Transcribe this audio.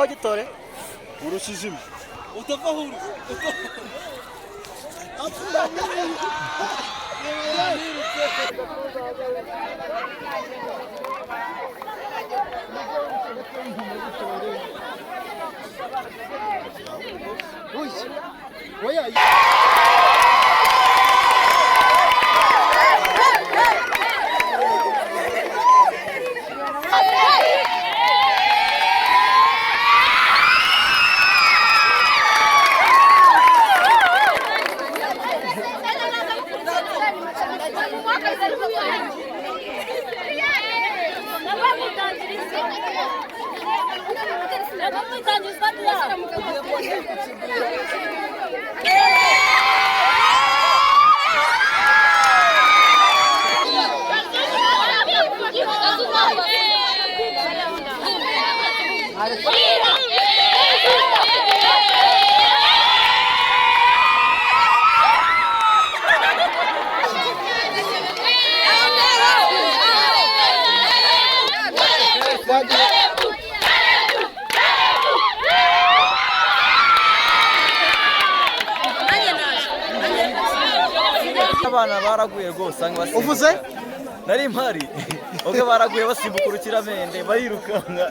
Ngaho gitore. Urushije imwe. Utava aho uri. Oya. Abana baraguye rwose usanga basimbuka. Uvuze? Nari mpari. Ubwo baraguye basimbuka urukiramende barirukanka.